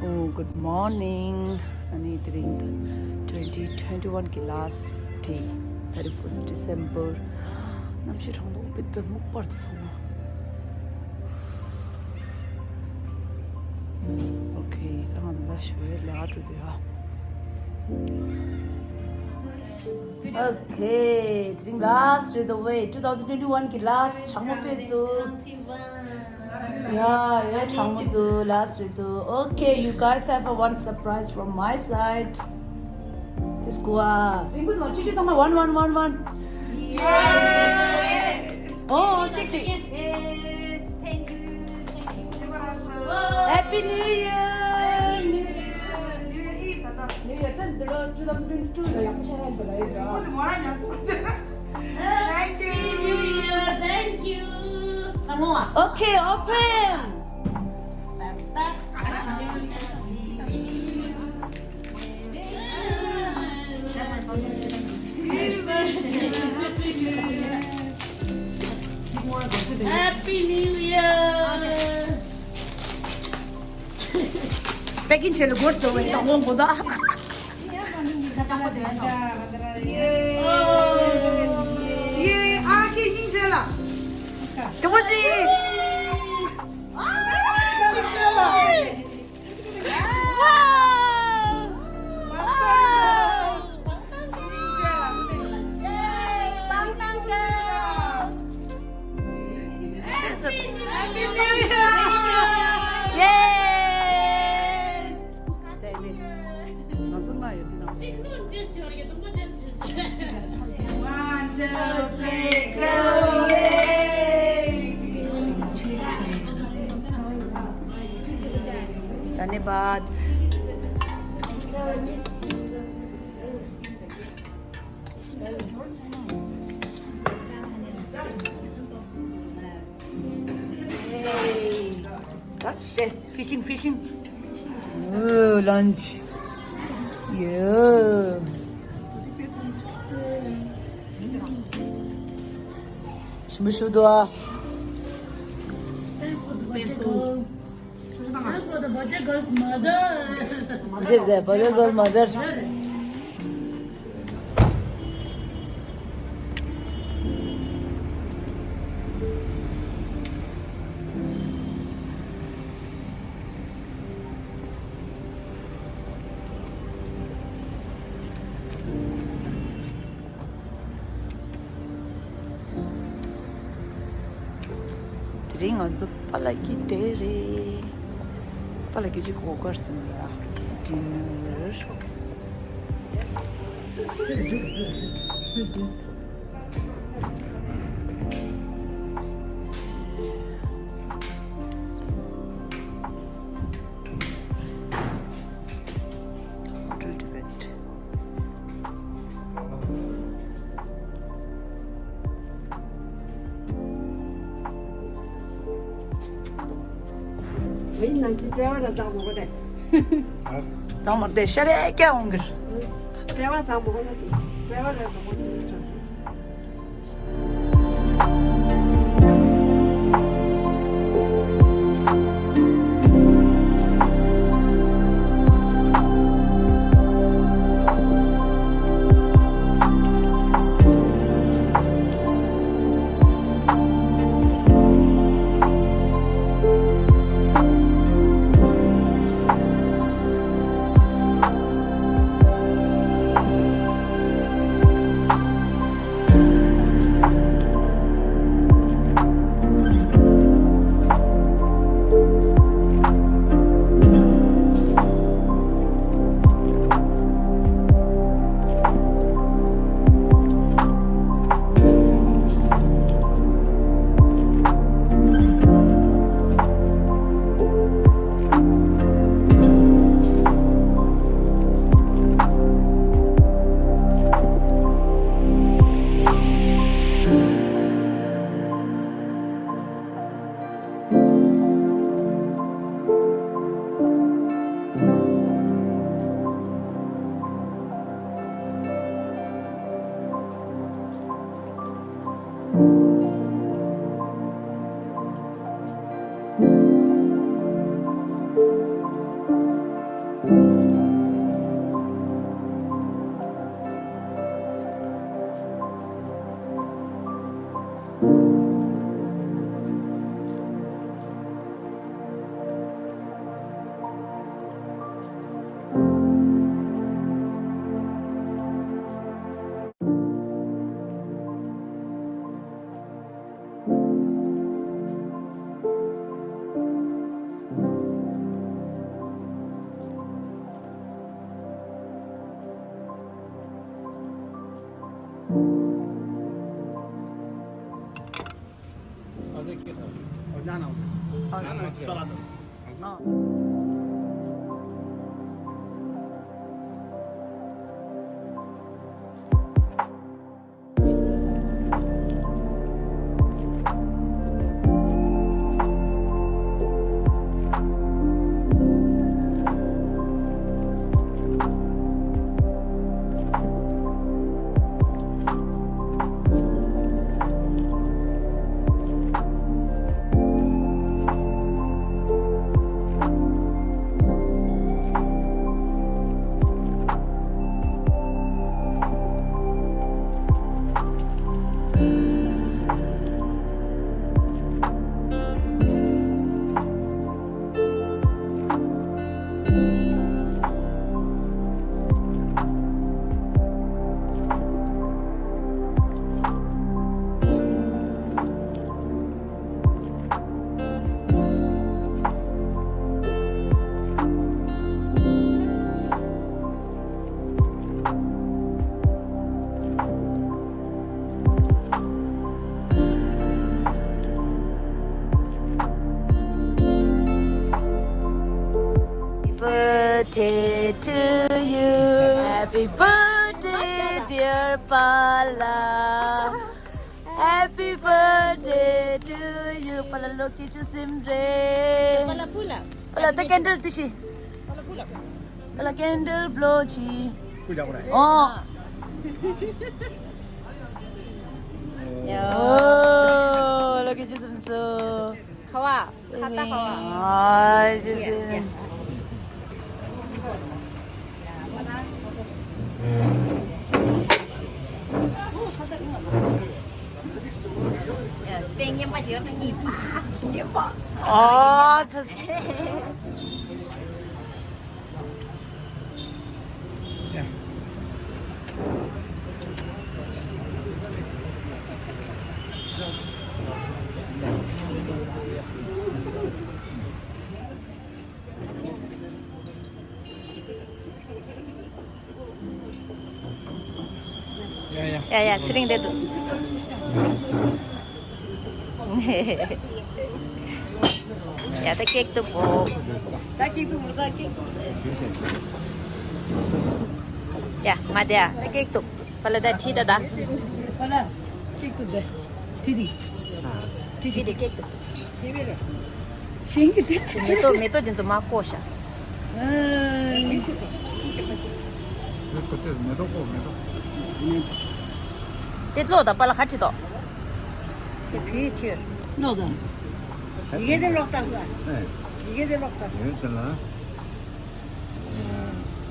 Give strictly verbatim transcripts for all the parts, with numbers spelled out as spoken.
Oh, good morning. ཨ་ནི་དེ་རིང་ད་twenty twenty-one གི་last day, thirty-first December. གནམ་གཤིས་གྲང་མདོག་དཔེ་ད་སྨུག་པར་དུ་ཚང་མ། Okay, ད་ང་ད་ལྟ་ཞོལ་ལ་འགྲོ་དུས་ཨ། Okay, དེ་རིང་last རེད་འདུག་བས། Two thousand twenty-one གི་last གྲང་མོ་དཔེ་འདུག Yeah, yeah, གྲང་མོ་འདུག last རེད་འདུག Okay, you guys have a one surprise from my side. This Goa. Ringu no, chichi sama one, one, one, one. Yeah. Oh, chichi. Yes, thank you, thank you. Happy New Year. New Year, New Year Eve, tata. New Year, then the two thousand twenty-two la yakho chara la ya. Thank you. Happy New Year, thank you. Okay, open. Happy New Year. Packing ཆེ་ལ་སྒོར་སོ་བའི་དང་བོ་མགོ་ད། ཡེ། ཨ་ཁེ་སྙིང་རྗེ་ལ། ཏུ་མོ་ཅི། ཨ་ཁེ་སྙིང་རྗེ་ལ། धन्यवाद। Fishing, fishing. Oh, lunch. Yeah. Shimbu shudu. Thanks for the birthday girl. Thanks for the birthday girl's mother. Mother, the birthday girl mother. དེ་རིང་ང་ཚོ་པཱ་ལགས་ཀྱི་གྲས་རེད། པཱ་ལགས་ཀྱི་ཅིག་གོ་དཀར་ཟིན་ལ་ཌི་ནར། Hotel Tibet. ཨེ་ནང་གི་ཀྲེ་བ་ར་བཏང་མོ་གོ་དེ། བཏང་མོ་དེ་ཤ་རེ་སྐྱ་འོང་གིར། ཀྲེ་བ་བཏང་མོ་གོ་ནི་ཀྲེ་བ་ར་བཏང་མོ་གོ་ནི། Birthday to you. Happy birthday, dear Pala. Happy birthday to you. Pala, ལོ་བརྒྱད་ཅུ་ཟིན་རེད། Pala, ཕུ་ལ། Pala, ད་ཀན་ཌལ་དེ་ཤི། Pala, ཕུ་ལ། Pala, ཀན་ཌལ་བློ་ཆི། ཨོ། ཡ། ཨོ། ལོ་བརྒྱད་ཅུ་ཟིན་སོང་། ཁ་བ། ཁ་ཏ་ཁ་བ། ཨ། ཅི་ཅི། པེ་ངན་པ་ཞིག་ཡོད་ན་གཉིས་པ། གཉིས་པ། ཨ་ཙི། ཡ་ཡ། ཡ་ཡ། ཚེ་རིང་བསྡད་འདུག་ཡ། ད་ཀེག་གཏུབ་བོ། ད་ཀེག་གཏུབ་བོ། ད་ཀེག་གཏུབ་བོ། ཡ། མ་བསྡད་ཨ། ད་ཀེག་གཏུབ། ཕ་ལ་ད་ཁྲིད་ད་ད། ཕ་ལ་ཀེག་གཏུབ་དེ། ཁྲིད་དེ། ཁྲིད་དེ་ཀེག་གཏུབ། ཤེས་གི་དེ། མེ་ཏོག་མེ་ཏོག་དེ་ཚོ་མ་བཀོག་ཤག་དེ་ལོག་ད་པ་ལ་ཁ་ཁྲིད་དོ། དེ་བུའི་ཁྲིར། ལོག་ད། ཡི་གེ་དེ་ལོག་ད། ཡི་གེ་དེ་ལོག་ད། ཡི་གེ་དེ་ལ།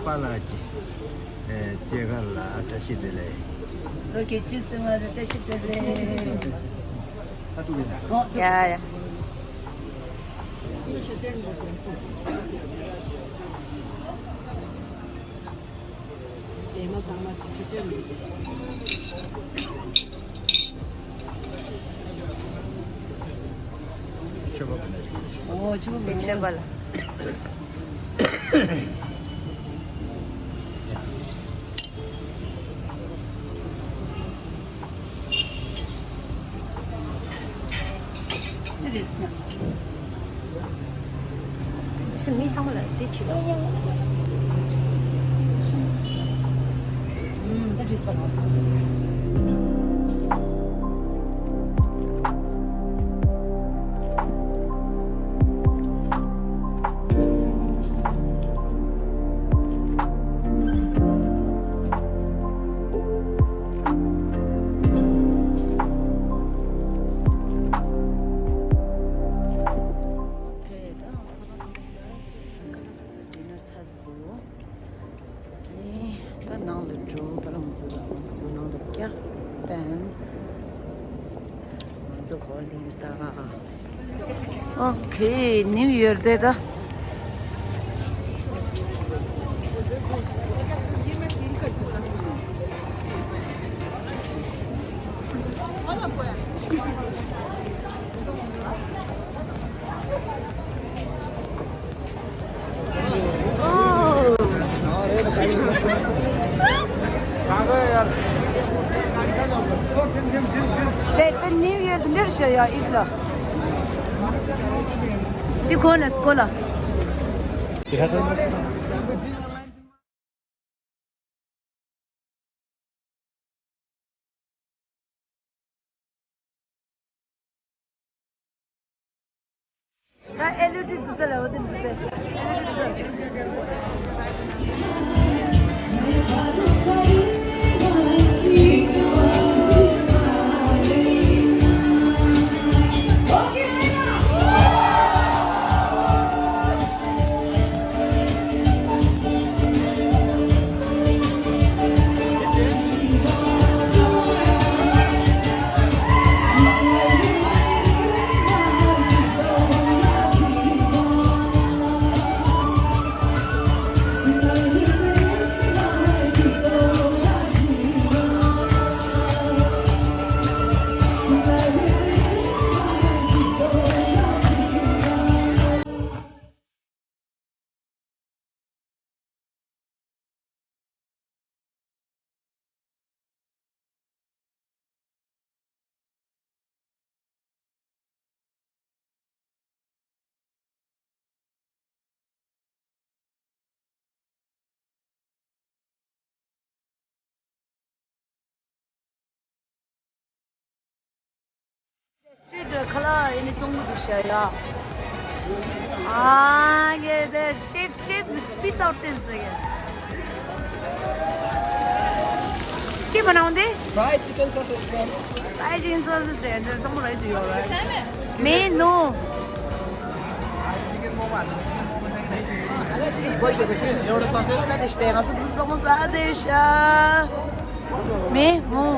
པཱ་ལགས་ཀྱི་སྐྱེས་སྐར་ལ་བཀྲ་ཤིས་བདེ་ལེགས། ལོ་བརྒྱད་ཅུ་ཟིན་པར་བཀྲ་ཤིས་བདེ་ལེགས། ཨ་ཏུ་གེ་ན། ཡ་ཡ། མཆོད་པ་བ་ནས། ཨོ་ཆུ་བ་མི་ཆེན་པ་ལ། ཨ་རེད། ཤི་མི་ཚང་མ་ལ་དེ་བྱེད་ལ། ཨུམ། ད་རིག་པ་ལ་སོང་། ཨོ་ཁེ། ད་ཁ་ལག་ཟ་ཟ་ཟ། ཁ་ལག་ཟ་ཟ། ཌི་ནར་ཚར་སོང་། ཨོ་ཁེ། ད་ནང་ལ་འགྲོ། པ་ལགས་ཚོ་ལ་ང་ཚོ་ནང་ལ་བསྐྱལ། ཏན། ང་ཚོ་གོ་ལེན་ད། ཨོ་ཁེ། ནིའུ་ཡོར་དེ་ད། དེ་དེ་ནིའུ་ཡོར་དུ་འདིར་ཤི་ཡ་ཨིབ་ལ། འདི་ཁོ་ན་སྐོ་ལ། ད་ཨེ་ལུ་ཏི་འཛུགས་ས་ལ་འོ་དེ་འཛུགས་ས། སི་ཊི་རི་ཊི་ཁ་ལག་ཡིན་ནི་བཙོང་གི་འདུག་ཤག་ཡ། ཨ་ངས་དེ་ཤེབ་ཤེབ་པི་ཙ་ཨོར་ཏེན་ཟེར་གི། ཁྱེད་མ་ནང་དེ། Fried chicken sausage, ma'am. Fried chicken sausage རེད། འདི་གཙང་མ་རེད་ཟེར་ཡོད་རེད། མེད་ནོ། ས་དེ་ཤི་དེ་ང་ཚོ་གྲུབ་གཙང་མ་ས་དེ་ཤ། མེད་མོ།